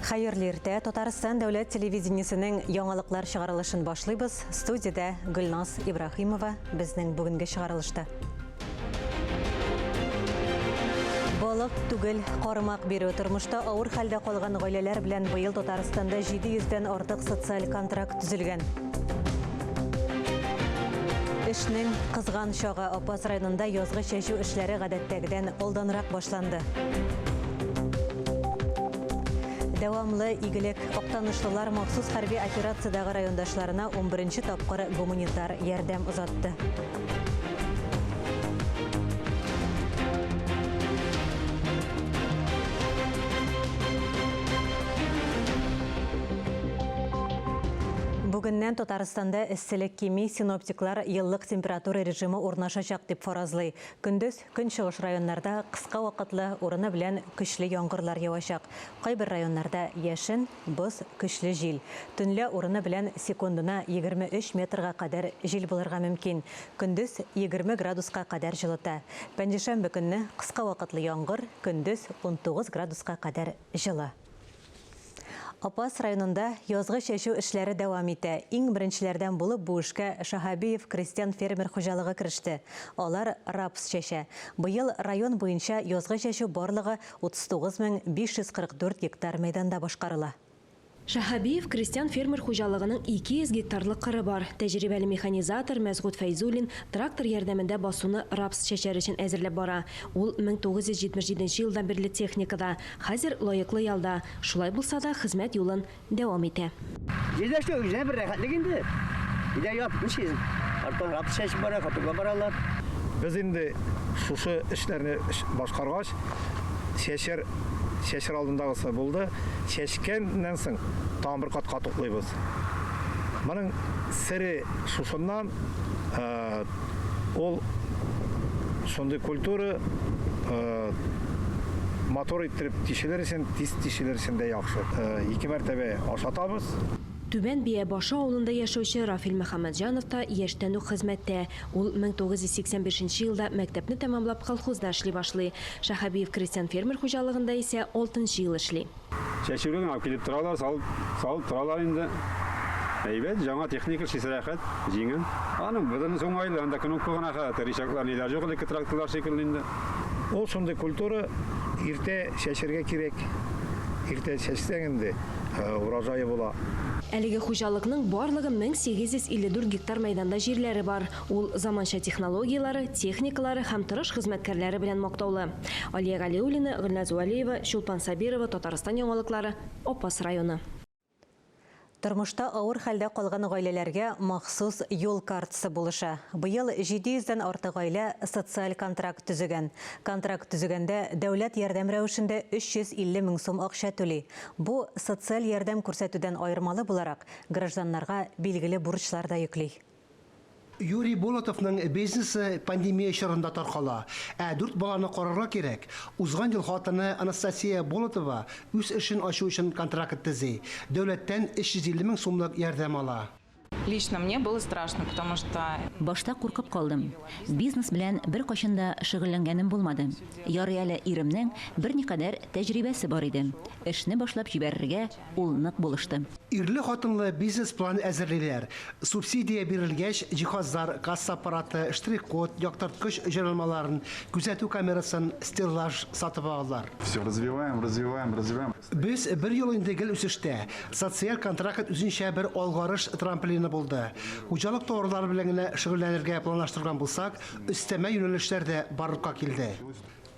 Хәерле иртә. Татарстан дәүләт телевидениесенең яңалыклар чыгарылышын башлыйбыз. Студиядә Гөлназ Ибраһимова безнең бүгенге чыгарылышта. Балык түгел, кармак бирү. Тормышта авыр хәлдә калган гаиләләр белән быел Татарстанда 700 дән артык социаль контракт төзелгән. Эшнең кызган чагы Апас районында язгы чәчү эшләре гадәттәгедән алданрак башланды. Дәвамлы игелек Актанышлылар махсус хәрби операциядәге райондашларына 11 тапкыр гуманитар ярдәм озатты. Бүгеннән Татарстанда эсселек кими, синоптиклар еллык температура режимы урнашачак дип фаразлый. Көндез Көнчыгыш районнарда кыска вакытлы, урыны белән көчле яңгырлар явачак. Кайбер районнарда яшен, боз, көчле җил. Төнлә урыны белән секундына 23 метрга кадәр җил булырга мөмкин. Көндез 20 градуска кадәр җылыта. Пәнҗешәмбе көнне кыска вакытлы яңгыр, көндез 19 градуска кадәр җылы. Апас районында язгы чәчү эшләре дәвам итә. Иң беренчеләрдән булып бу эшкә Шаһабиев крестьян-фермер хуҗалыгы кереште. Алар рапс чәчә. Быел район буенча язгы чәчү барлыгы 39 544 гектар мәйданда башкарыла. Шаһабиев крестьян-фермер хуҗалыгының 200 гектарлык кыры бар. Тәҗрибәле механизатор Мәсгуть Фәйзуллин трактор ярдәмендә басуны рапс чәчәр өчен әзерләп бара. Ул 1977 елдан бирле техникада. Хәзер лаеклы ялда, шулай булса да хезмәт юлын дәвам итә. Җирдә эшләү үзенә бер рәхәтлек инде. Өйдә ятып нишлисең? Арттан рапс чәчеп бара, катокка баралар. Без инде шушы эшләрне башкаргач, чәчәр, чәчәр алдындагысы булды. Чәчкәннән соң тагын бер кат катоклыйбыз. Моның сере шушыннан, Ул шундый культура матур иттереп тишелер өчен, тиз тишелер өчен дә яхшы. Ике мәртәбә ашатабыз. Түбән Биябашы авылында яшәүче Рафил Мөхәммәтҗанов та яшьтән үк хезмәттә. Ул 1985 нче елда мәктәпне тәмамлап колхозда эшли башлый. Шәһабиев крестьян-фермер хуҗалыгында исә алтынчы ел эшли. Чәчүгә генә алып килеп торалар, салып, салып торалар инде. Әйбәт, яңа техника, эшлисе рәхәт, җиңел. Аның бөтенесе уңайлы, анда кнопка гына хәтта, рычаглар ниләр юк, элекке тракторлар шикелле инде. Ул шундый культура, иртә чәчәргә кирәк. Иртә чәчсәң инде, урожае була. Әлеге хуҗалыкның барлыгы 1854 гектар мәйданда җирләре бар. Ул заманча технологияләре, техникалары һәм тырыш хезмәткәрләре белән мактаулы. Алия Галиуллина, Гөлназ Вәлиева, Чулпан Сабирова, Татарстан яңалыклары, Апас районы. Тормышта авыр хәлдә калган гаиләләргә махсус юл картасы булыша. Быел 700 дән артык гаилә социаль контракт төзегән. Контракт төзегәндә дәүләт ярдәм рәвешендә 350 мең сум акча түли. Бу, социаль ярдәм күрсәтүдән аермалы буларак, гражданнарга билгеле бурычлар да йөкли. Юрий Болотовның бизнесы пандемия чорында таркала, ә дүрт баланы карарга кирәк. Узган ел хатыны Анастасия Болотова үз эшен ачу өчен контракт төзи, дәүләттән 350 мең сумлык ярдәм ала. Лично мне было страшно, потому что. Башта куркып калдым. Бизнес белән беркайчан да шөгыльләнгәнем булмады. Ярый әле иремнең берникадәр тәҗрибәсе бар иде. Эшне башлап җибәрергә ул нык булышты. Ирле-хатынлы бизнес-план әзерлиләр. Субсидия бирелгәч, җиһазлар, касса аппараты, штрих-код, яктырткыч җайланмаларын, күзәтү камерасын, стеллаж сатып алалар. Все развиваем, развиваем, развиваем. Без бер ел инде гел үсештә. Социаль контракт үзенчә бер алгарыш трамплины булды. Хуҗалык товарлары белән генә шөгыльләнергә планлаштырган булсак, өстәмә юнәлешләр дә барлыкка килде.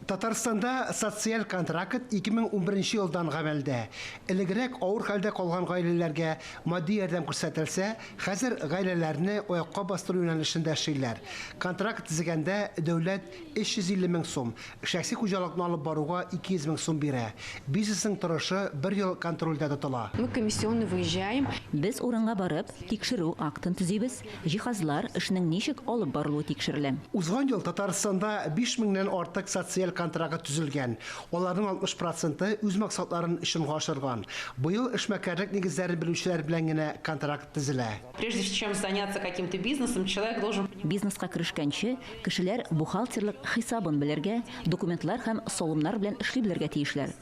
Татарстанда социаль контракт 2011 елдан гамәлдә. Элегрәк авыр хәлдә калган гаиләләргә матди ярдәм күрсәтелсә, хәзер гаиләләрне аякка бастыру юнәлешендә эшлиләр. Контракт төзегәндә дәүләт 350 мең сум, шәхси хуҗалыкны алып баруга 200 мең сум бирә. Бизнесның торышы бер ел контрольдә тотыла. Мы комиссионно выезжаем. Без урынга барып, тикшерү актын төзибез, Җиһазлар, эшнең ничек алып барылуы тикшерелә. Узган ел Татарстанда 5 меңнән артык социаль контракты төзелгән. Аларның 60 проценты үз максатларын чынга ашырган. Быел эшмәкәрлек нигезләрен белүчеләр белән генә контракт төзелә. Прежде чем заняться каким-то бизнесом, человек должен. Бизнеска керешкәнче, кешеләр бухгалтерлык хисабын белергә, документлар һәм салымнар белән эшли белергә тиешләр.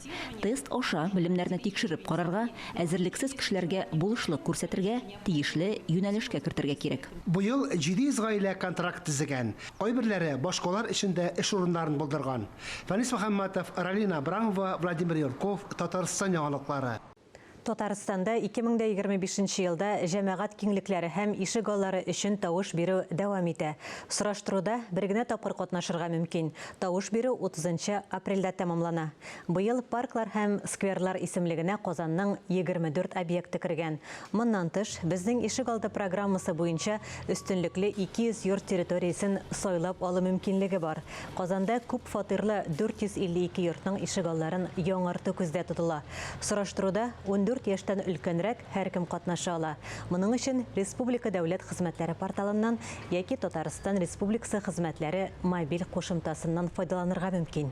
Тест аша белемнәрне тикшереп карарга, әзерлексез кешеләргә булышлык күрсәтергә, тиешле юнәлешкә кертергә кирәк. Быел 700 гаилә контракт төзегән. Кайберләре башкалар өчен дә эш урыннарын булдырган. Фәнис Мөхәммәтов, Ралина Абрамова, Владимир Юрков, Татарстан яңалыклары. Татарстанда 2025 нче елда җәмәгать киңлекләре һәм ишек аллары өчен тавыш бирү дәвам итә. Сораштыруда бер генә тапкыр катнашырга мөмкин. Тавыш бирү 30 нчы апрельдә тәмамлана. Быел парклар һәм скверлар исемлегенә Казанның 24 объекты кергән. Моннан тыш, Безнең ишек алды программасы буенча өстенлекле 200 йорт территориясен сайлап алу мөмкинлеге бар. Казанда күп фатирлы 452 йортның ишегалларын яңарту күздә тотыла. Сораштыруда 14 яшьтән өлкәнрәк һәркем катнаша ала. Моның өчен Республика дәүләт хезмәтләре порталыннан яки Татарстан Республикасы хезмәтләре мобиль кушымтасыннан файдаланырга мөмкин.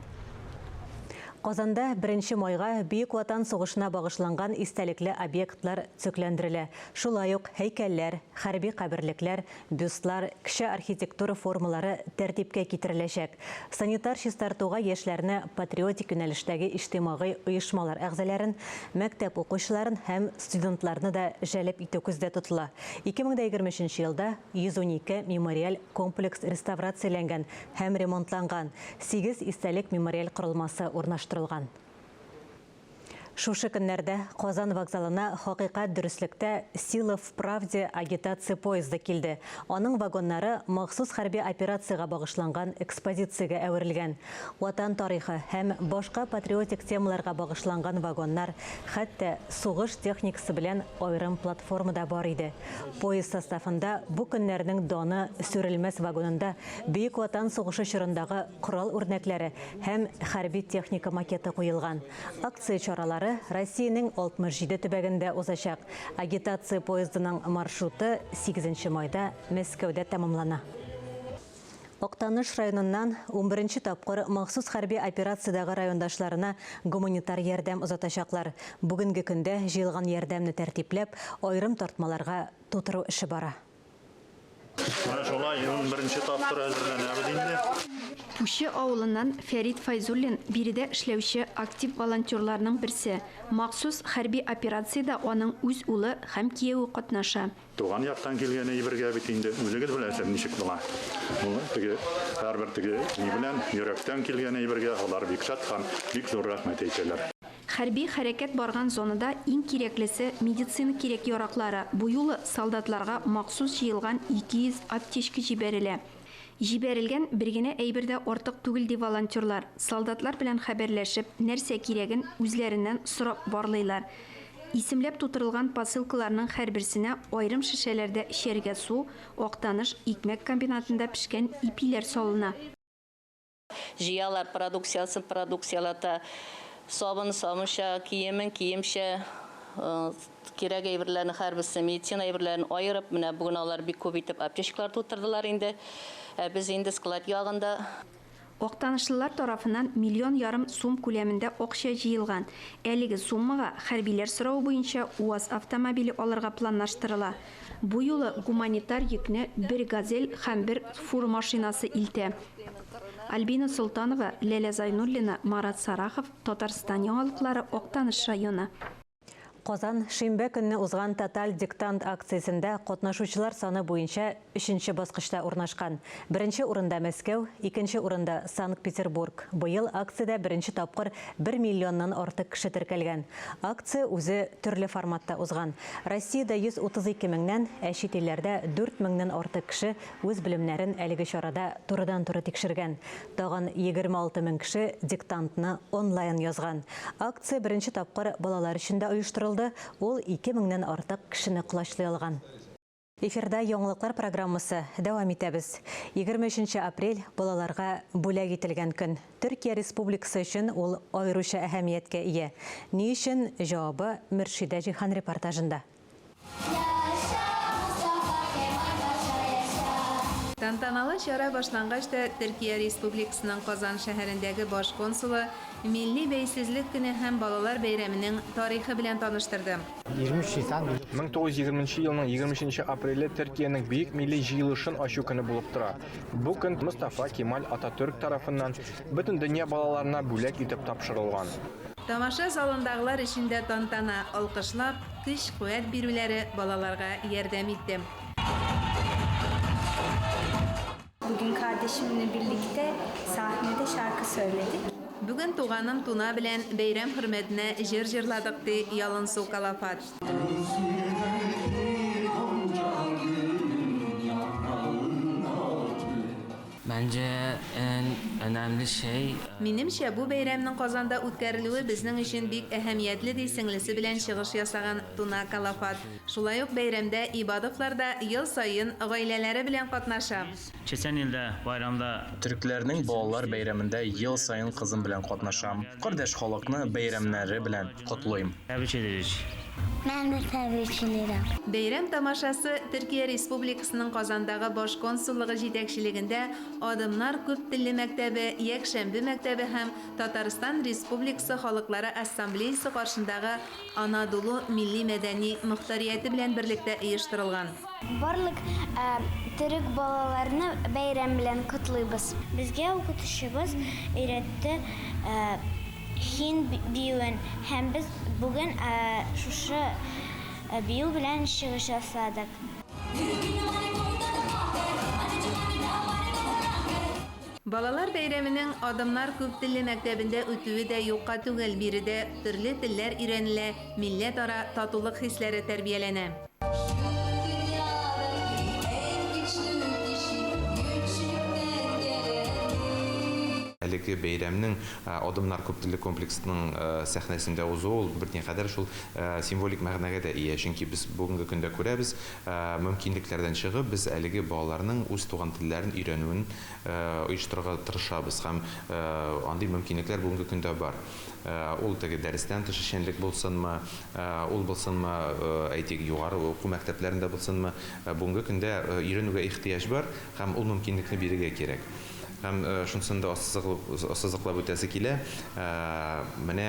Казанда беренче майга Бөек Ватан сугышына багышланган истәлекле объектлар төзекләндерелә. Шулай ук һәйкәлләр, хәрби каберлекләр, бюстлар, кече архитектура формалары тәртипкә китереләчәк. Санитар чистартуга яшьләрне патриотик юнәлештәге иҗтимагый оешмалар әгъзаләрен, мәктәп укучыларын һәм студентларны да җәлеп итү күздә тотыла. 2023 нче елда 112 мемориаль комплекс реставрацияләнгән һәм ремонтланган, сигез истәлек мемориаль корылмасы урнаштырылган. Шушы көннәрдә Казан вокзалына Хакыйкать дөреслектә, Сила в правде агитация поезды килде. Аның вагоннары махсус хәрби операциягә багышланган экспозициягә әверелгән. Ватан тарихы һәм башка патриотик темаларга багышланган вагоннар, хәтта сугыш техникасы белән аерым платформа да бар иде. Поезд составында бу көннәрнең даны сүрелмәс вагонында Бөек Ватан сугышы чорындагы корал үрнәкләре һәм хәрби техника макеты куелган. Акция чаралары Россиянең 67 төбәгендә узачак. Агитация поездының маршруты сигезенче майда Мәскәүдә тәмамлана. Актаныш районыннан унберенче тапкыр махсус хәрби операциядәге райондашларына гуманитар ярдәм озатачаклар. Бүгенге көндә җыелган ярдәмне тәртипләп, аерым тартмаларга тутыру эше бара. Менә шулай унберенче тапкыр әзерләнәбез инде. Пучы авылыннан Фәрит Фәйзуллин биредә эшләүче актив волонтерларның берсе. Махсус хәрби операциядә аның үз улы һәм кияве катнаша. Туган яктан килгән әйбергә бит инде үзегез беләсез ничек була. Ул теге һәрбер теге ни белән йөрәктән килгән әйбергә алар бик шат һәм бик зур рәхмәт әйтәләр. Хәрби хәрәкәт барган зонада иң кирәклесе, медицина кирәк-яраклары. Бу юлы солдатларга махсус җыелган 200 аптечка җибәрелә. Җибәрелгән бер генә әйбер дә артык түгел, ди волонтерлар. Солдатлар белән хәбәрләшеп, нәрсә кирәген үзләреннән сорап барлыйлар. Исемләп тутырылган посылкаларның һәрберсенә аерым шешәләрдә эчәргә су, Актаныш икмәк комбинатында пешкән ипиләр салына. Җыялар продукциясен продукцияләтә, сабын сабынча, киемен киемчә, кирәк әйберләрне һәрберсен, медицина әйберләрен аерып, менә бүген алар бик күп итеп аптечкалар тутырдылар инде. Ә без инде склад ягында. Актанышлылар тарафыннан миллион ярым сум күләмендә акча җыелган. Әлеге суммага хәрбиләр соравы буенча УАЗ автомобиле алырга планлаштырыла. Бу юлы гуманитар йөкне бер Газель һәм бер фура машинасы илтә. Альбина Солтанова, Ләлә Зайнуллина, Марат Сарахов, Татарстан яңалыклары, Актаныш районы. Казан шимбә көнне узган Тоталь диктант акциясендә катнашучылар саны буенча өченче баскычта урнашкан. Беренче урында Мәскәү, икенче урында Санкт-Петербург. Быел акциядә беренче тапкыр бер миллионнан артык кеше теркәлгән. Акция үзе төрле форматта узган. Россиядә 132 меңнән, ә чит илләрдә 4 меңнән артык кеше үз белемнәрен әлеге чарада турыдан-туры тикшергән. Тагын 26 мең кеше диктантны онлайн язган. Акция беренче тапкыр балалар өчен дә оештырылды, ул 2 меңнән артык кешене колачлый алган. Эфирда яңалыклар программасы, дәвам итәбез. 23 нче апрель, балаларга бүләк ителгән көн. Төркия Республикасы өчен ул аеруча әһәмияткә ия. Ни өчен? Җавабы Мөршидә Җиһан репортажында. Тантаналы чара башлангач та Төркия Республикасының Казан шәһәрендәге баш консулы милли бәйсезлек көне һәм балалар бәйрәменең тарихы белән таныштырды. 23 Nisan 1920 елның 23 апреле Төркиянең Бөек милли җыелышын ачу көне булып тора. Бу көн Мостафа Кемаль Ататүрк тарафыннан бөтен дөнья балаларына бүләк итеп тапшырылган. Тамаша залындагылар өчен дә тантана, алкышлап, көч-куәт бирүләре балаларга ярдәм итте. Bugün kardeşimle birlikte sahnede şarkı söyledik. Бүген туганым Туна белән бәйрәм хөрмәтенә җыр җырладык, ди Ялынсу Калафат. Bence en önemli şey Минемчә, бу бәйрәмнең Казанда үткәрелүе безнең өчен бик әһәмиятле, ди сеңлесе белән чыгыш ясаган Туна Калафат. Шулай ук бәйрәмдә Ибадовлар да ел саен гаиләләре белән катнаша. Geçen yılda bayramda Төрекләрнең балалар бәйрәмендә ел саен кызым белән катнашам. Кардәш халыкны бәйрәмнәре белән котлыйм. Tebrik ederiz. Ben de tebrik ederim. Бәйрәм тамашасы Төркия Республикасының Казандагы баш консуллыгы җитәкчелегендә Адымнар күп телле мәктәбе, Якшәмбе мәктәбе һәм Татарстан Республикасы Халыклары Ассамблеясы каршындагы Анадолу милли-мәдәни мохтарияте белән берлектә оештырылган. Барлык төрек балаларны бәйрәм белән котлыйбыз. Безгә укытучыбыз өйрәтте һинд биюен һәм без бүген шушы бию белән чыгыш ясадык. Балалар бәйрәменең Адымнар күп телле мәктәбендә үтүе дә юкка түгел. Биредә төрле телләр өйрәнелә, милләтара татулык хисләре тәрбияләнә. Әлеге бәйрәмнең Адымнар күп телле комплексының сәхнәсендә узуы ул берникадәр шул символик мәгънәгә дә ия, чөнки без бүгенге көндә күрәбез, мөмкинлекләрдән чыгып, без әлеге балаларның үз туган телләрен өйрәнүен оештырырга тырышабыз һәм андый мөмкинлекләр бүгенге көндә бар. Ул теге дәрестән тыш эшчәнлек булсынмы, ул булсынмы, әйтик, югары уку мәктәпләрендә булсынмы, бүгенге көндә өйрәнүгә ихтыяҗ бар һәм ул мөмкинлекне бирергә кирәк. Һәм шунысын да ассызыклап үтәсе килә. Менә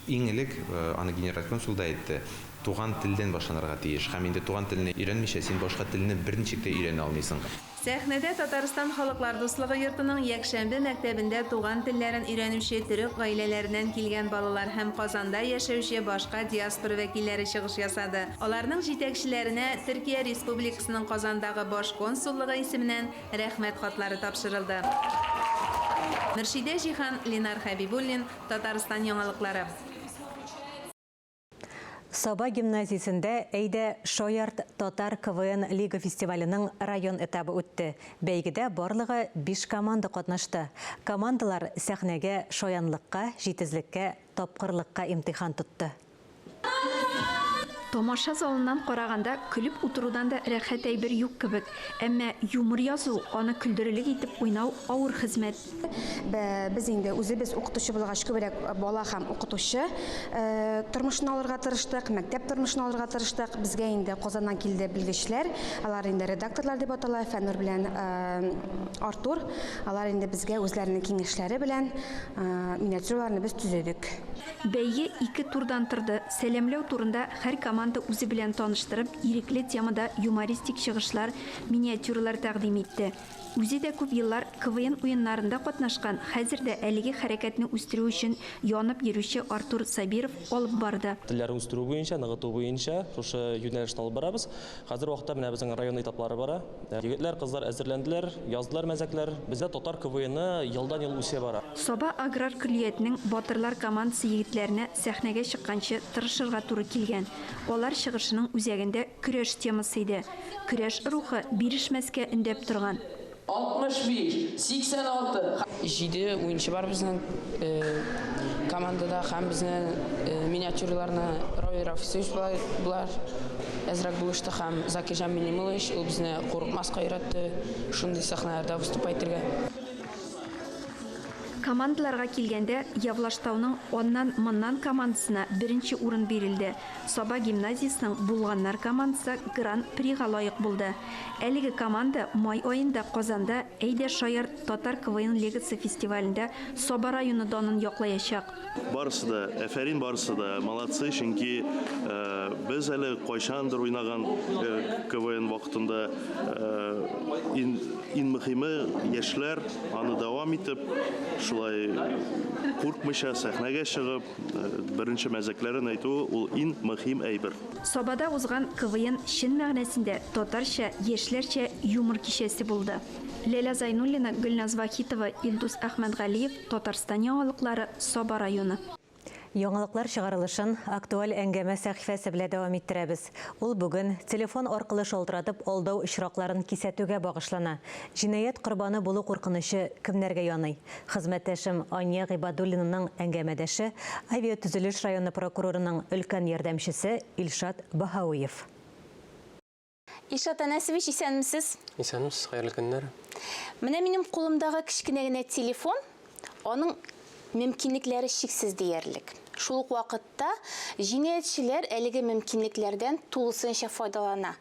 иң элек аны генераль консул да әйтте, туган телдән башланырга тиеш. Һәм инде туган телне өйрәнмичә син башка телне берничек тә өйрәнә алмыйсың. Сәхнәдә Татарстан Халыклар дуслыгы йортының Якшәмбе мәктәбендә туган телләрен өйрәнүче төрек гаиләләреннән килгән балалар һәм Казанда яшәүче башка диаспора вәкилләре чыгыш ясады. Аларның җитәкчеләренә Төркия Республикасының Казандагы баш консуллыгы исеменнән рәхмәт хатлары тапшырылды. Мөршидә Җиһан, Ленар Хәбибуллин, Татарстан яңалыклары. Саба гимназиясендә Әйдә Шоярт татар КВН лига фестиваленең район этабы үтте. Бәйгедә барлыгы 5 команда катнашты. Командалар сәхнәгә шаянлыкка, җитезлеккә, тапкырлыкка имтихан тотты. Тамаша залыннан караганда көлеп утырудан да рәхәт әйбер юк кебек. Әмма юмор язу, аны көлдерерлек итеп уйнау авыр хезмәт. Без инде үзебез укытучы булгач күбрәк бала һәм укытучы тормышын алырга тырыштык, мәктәп тормышын алырга тырыштык. Безгә инде Казаннан килде белгечләр, алар инде редакторлар дип атала, Фәннур белән Артур. Алар инде безгә үзләренең киңәшләре белән миниатюраларны без төзедек. Бәйге 2 турдан торды. Сәламләү турында һәр команда үзе белән таныштырып, ирекле темада юмористик чыгышлар, миниатюралар тәкъдим итте. Үзе дә күп еллар КВН уеннарында катнашкан, хәзер дә әлеге хәрәкәтне үстерү өчен янып йөрүче Артур Сабиров алып барды. Телләрне үстерү буенча, ныгыту буенча шушы юнәлешне алып барабыз. Хәзер вакытта менә безнең район этаплары бара. Егетләр, кызлар әзерләнделәр, яздылар мәзәкләр. Бездә татар КВНы елдан-ел үсә бара. Саба аграр көллиятенең Батырлар командасы егетләренә сәхнәгә чыкканчы тырышырга туры килгән. Алар чыгышының үзәгендә көрәш темасы иде. Көрәш рухы бирешмәскә өндәп торган. 65, 86. 7 уенчы бар безнең командада һәм безнең миниатюраларны Равил Рафисович булар әзрәк булышты һәм Закирҗан Минимулович ул безне курыкмаска өйрәтте, шундый сәхнәләрдә выступать итәргә. Командаларга килгәндә, Явлаштауның Аннан-моннан командасына беренче урын бирелде. Саба гимназиясенең Булганнар командасы Гран-прига лаек булды. Әлеге команда май аенда Казанда Әйдә шаярт татар КВН лигасы фестивалендә Саба районы данын яклаячак. Барысы да әфәрин, барысы да молодцы, чөнки без әле кайчандыр уйнаган КВН вакытында иң мөхиме яшьләр аны дәвам итеп, шулай куркмыйча сәхнәгә чыгып, беренче мәзәкләрен әйтү ул иң мөхим әйбер. Сабада узган КВН чын мәгънәсендә татарча, яшьләрчә юмор кичәсе булды. Ләлә Зайнуллина, Гөлназ Вахитова, Илдус Әхмәтгалиев, Татарстан яңалыклары, Саба районы. Яңалыклар чыгарылышын Актуаль әңгәмә сәхифәсе белә дәвам иттерәбез. Ул бүген телефон аркылы шалтыратып алдау очракларын кисәтүгә багышлана. Җинаять корбаны булу куркынычы кемнәргә яный? Хезмәттәшем Ания Гыйбадуллинаның әңгәмәдәше, Авиатөзелеш районы прокурорының өлкән ярдәмчесе Илшат Баһауиев. Илшат Әнәсович, исәнмесез. Исәнмесез, хәерле көннәр. Менә минем кулымдагы кечкенә генә телефон, аның мөмкинлекләре чиксез диярлек. Шул ук вакытта җинаятьчеләр әлеге мөмкинлекләрдән тулысынча файдалана.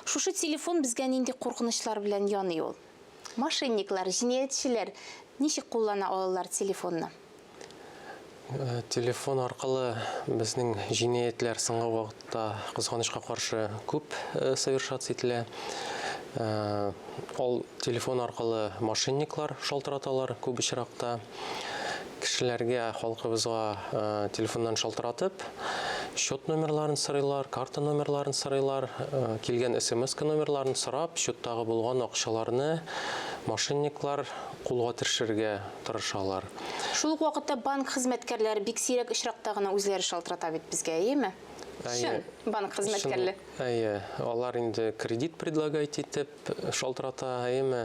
Шушы телефон безгә нинди куркынычлар белән яный ул? Мошенниклар, җинаятьчеләр ничек куллана алалар телефонны? Телефон аркылы безнең җинаятьләр соңгы вакытта, кызганычка каршы, күп совершаться ителә. Ал телефон аркылы мошенниклар шалтыраталар күп очракта. Кешеләргә, халкыбызга телефоннан шалтыратып, счет номерларын сорыйлар, карта номерларын сорыйлар, килгән смс-ка номерларын сорап, счеттагы булган акчаларны мошенниклар кулга төшерергә тырышалар. Шул ук вакытта банк хезмәткәрләре бик сирәк очракта гына үзләре шалтырата бит безгә, әйеме? Чын банк хезмәткәрле. Әйе, алар инде кредит предлагать итеп шалтырата, әйеме?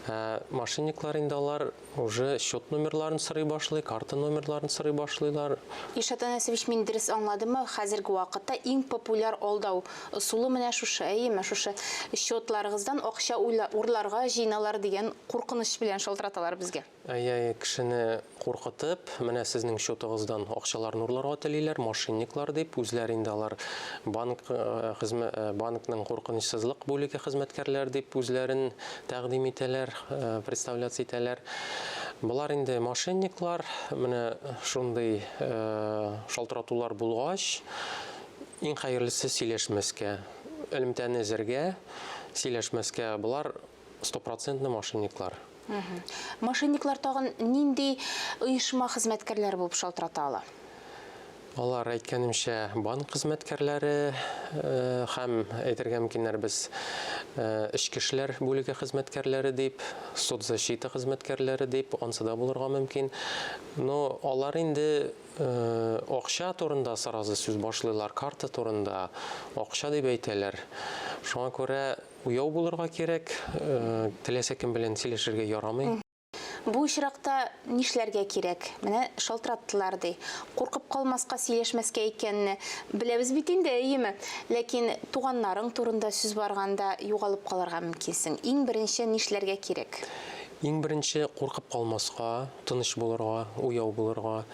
Ә мошенниклар инде алар уже счет номерларын сорый башлый, карта номерларын сорый башлыйлар. Илшат Әнәсович, мин дөрес аңладыммы, хәзерге вакытта иң популяр алдау ысулы менә шушы, әйеме? Шушы счетларыгыздан акча урларга җыеналар дигән куркыныч белән шалтыраталар безгә. Әй-әй, кешене куркытып, менә сезнең счетыгыздан акчаларны урларга телиләр, мошенниклар дип, үзләре инде алар банк хезмә, банкның куркынычсызлык бүлеге хезмәткәрләре дип үзләрен тәкъдим итәләр, представляться итәләр. Болар инде мошенниклар, менә шундый шалтыратулар булгач, иң хәерлесе сөйләшмәскә, элемтәне өзәргә, сөйләшмәскә. Болар Стопроцентный мошенниклар. Мошенниклар тагын нинди оешма хезмәткәрләре булып шалтырата ала? Алар, әйткәнемчә, банк хезмәткәрләре һәм, әйтергә мөмкиннәр, без эчке эшләр бүлеге хезмәткәрләре дип, соцзащита хезмәткәрләре дип, ансы да булырга мөмкин. Но алар инде акча турында сразу сүз башлыйлар, карта турында, акча дип әйтәләр. Шуңа күрә Уяу булырга кирәк, теләсә кем белән сөйләшергә ярамый. Бу очракта нишләргә кирәк? Менә шалтыраттылар ди. Куркып калмаска, сөйләшмәскә икәнне беләбез бит инде, әйеме? Ләкин туганнарың турында сүз барганда югалып калырга мөмкинсең. Иң беренче нишләргә кирәк? Иң беренче куркып калмаска, тыныч булырга, уяу булырга.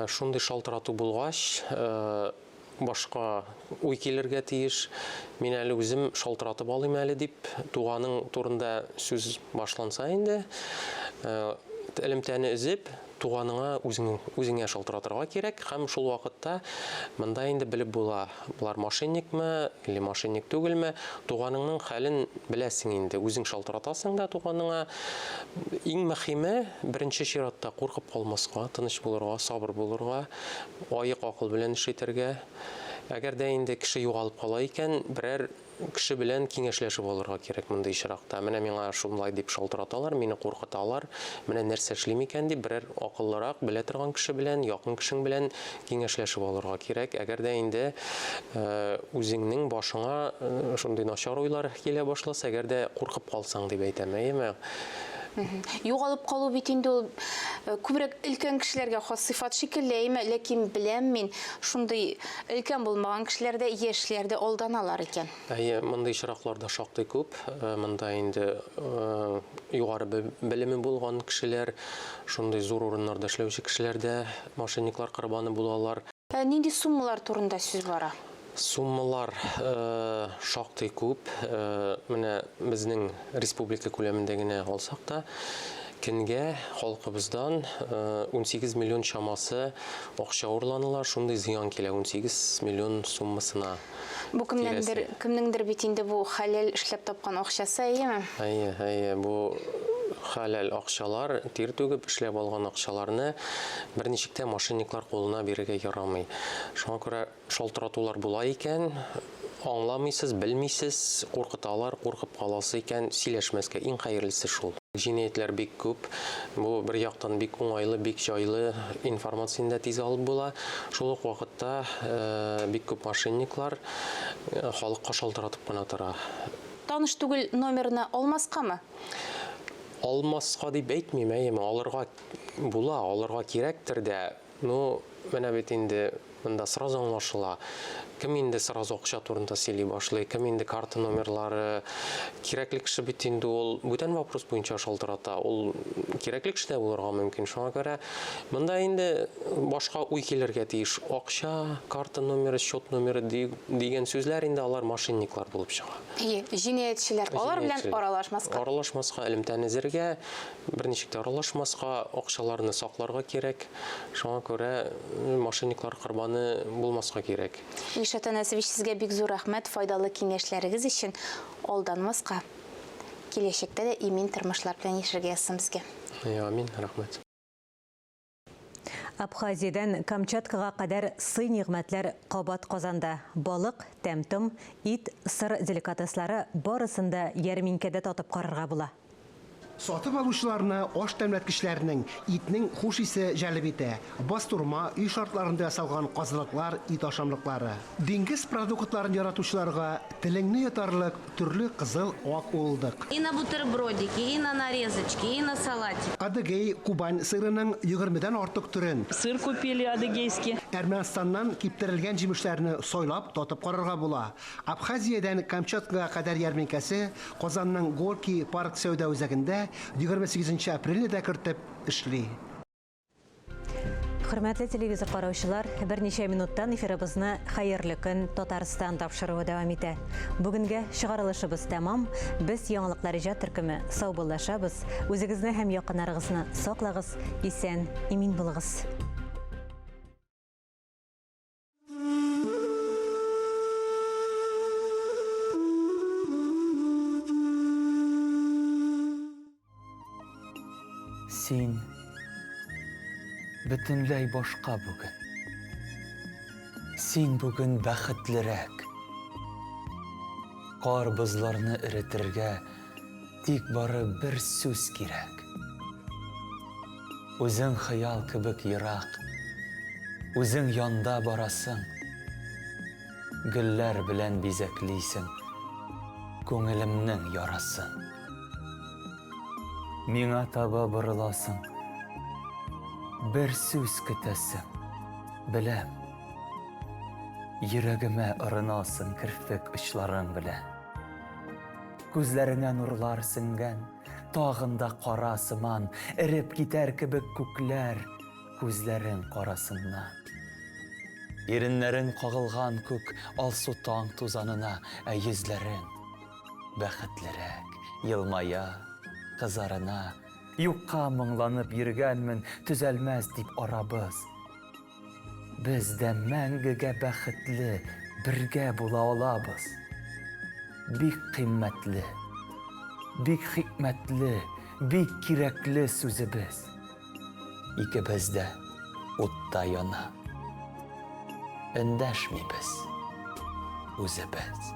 Шундый шалтырату булгач, Башка уй килергә тиеш. Мин әле үзем шалтыратып алыйм әле, дип, туганың турында сүз башланса инде, элемтәне өзеп, туганыңа үзең, үзеңә шалтыратырга кирәк һәм шул вакытта монда инде белеп була, болар мошенникмы или мошенник түгелме, туганыңның хәлен беләсең инде, үзең шалтыратасың да туганыңа. Иң мөһиме, беренче чиратта куркып калмаска, тыныч булырга, сабыр булырга. Аек акыл белән эш итәргә. Әгәр дә инде кеше югалып кала икән, берәр кеше белән киңәшләшеп алырга кирәк мондый очракта. Менә миңа шулай дип шалтыраталар, мине куркыталар, менә нәрсә эшлим икән дип, берәр акыллырак, белә торган кеше белән, якын кешең белән киңәшләшеп алырга кирәк. Әгәр дә инде үзеңнең башыңа шундый начар уйлар килә башласа, әгәр дә куркып калсаң дип әйтәм, әйеме? Югалып калу бит инде ул күбрәк өлкән кешеләргә хас сыйфат шикелле, әйме? Ләкин беләм мин, шундый өлкән булмаган кешеләр дә, яшьләр дә алданалар икән. Әйе, мондый очраклар да шактый күп. Монда инде югары белеме булган кешеләр, шундый зур урыннарда эшләүче кешеләр дә мошенниклар корбаны булалар. Ә нинди суммалар турында сүз бара? Суммалар шактый күп. Менә безнең республика күләмендә генә алсак та, көнгә халкыбыздан 18 миллион чамасы акча урланыла, шундый зыян килә 18 миллион суммасына. Бу кемнәндер, кемнеңдер бит инде бу хәләл эшләп тапкан акчасы, әйеме? Әйе, әйе, бу хәләл акчалар, тир түгеп эшләп алган акчаларны берничек тә мошенниклар кулына бирергә ярамый. Шуңа күрә шалтыратулар була икән, аңламыйсыз, белмисез, куркыталар, куркып каласы икән, сөйләшмәскә, иң хәерлесе шул. Җинаятьләр бик күп. Бу бер яктан бик уңайлы, бик җайлы, информацияне дә тиз алып була. Шул ук вакытта бик күп мошенниклар халыкка шалтыратып кына тора. Таныш түгел номерны алмаскамы? Алмаска дип әйтмим, әйеме, алырга була, алырга кирәктер дә. Ну, менә бит инде монда сразу аңлашыла. Кем инде сразу акча турында сөйли башлый, кем инде карта номерлары. Кирәкле кеше бит инде ул бүтән вопрос буенча шалтырата. Ул кирәкле кеше дә булырга мөмкин. Шуңа күрә монда инде башка уй килергә тиеш. Акча, карта номеры, счет номеры дигән сүзләр инде алар мошенниклар булып чыга. Әйе, җинаятьчеләр. Алар белән аралашмаска. Аралашмаска, элемтәне өзәргә, берничек тә аралашмаска, акчаларны сакларга кирәк. Шуңа күрә мошенниклар корбаны булмаска кирәк. Илшат Әнәсович, сезгә бик зур рәхмәт файдалы киңәшләрегез өчен. Алданмаска, киләчәктә дә имин тормышлар белән яшәргә язсын безгә. Амин, рәхмәт. Абхазиядән Камчаткага кадәр сый-нигъмәтләр кабат Казанда. Балык, тәм-том, ит, сыр деликатеслары барысын да ярминкәдә татып карарга була. Сатып алучыларны аш тәмләткечләренең, итнең хуш исе җәлеп итә. Бастурма, өй шартларында ясалган казылыклар, ит ашамлыклары. Диңгез продуктларын яратучыларга телеңне йотарлык төрле кызыл, ак уылдык. И на бутербродики, и на нарезочки, и на салатик. Адыгей, Кубань сырының егермедән артык төрен. Сыр купили адыгейский. Әрмәнстаннан киптерелгән җимешләрне сайлап, татып карарга була. Абхазиядән Камчаткага кадәр ярминкәсе Казанның Горки парк сәүдә үзәгендә 28 нче апрельне дә кертеп эшли. Хөрмәтле телевизор караучылар, берничә минуттан эфирыбызны Хәерле көн Татарстан тапшыруы дәвам итә. Бүгенгә чыгарылышыбыз тәмам. Без яңалыклар иҗат төркеме саубуллашабыз. Үзегезне һәм якыннарыгызны саклагыз, исән, имин булыгыз. Син бөтенләй башка бүген. Син бүген бәхетлерәк. Кар бозларны эретергә тик бары бер сүз кирәк. Үзең хыял кебек ерак, Үзең янда барасың. Гөлләр белән бизәклисең Күңелемнең ярасын. Миңа таба борыласың, Бер сүз көтәсең, беләм. Йөрәгемә орынасың Керфек очларың белән. Күзләреңә нурлар сеңгән, Тагын да кара сыман, Эреп китәр кебек күкләр Күзләрең карасыннан. Иреннәрең кагылган күк Алсу таң тузанына, Ә йөзләрең бәхетлерәк, Елмая, кызарына. Юкка моңланып йөргәнмен, Төзәлмәс дип арабыз. Без дә мәңгегә бәхетле бергә була алабыз. Бик кыйммәтле, бик хикмәтле, бик кирәкле сүзебез. Икебез дә утта яна. Эндәшмибез үзебез.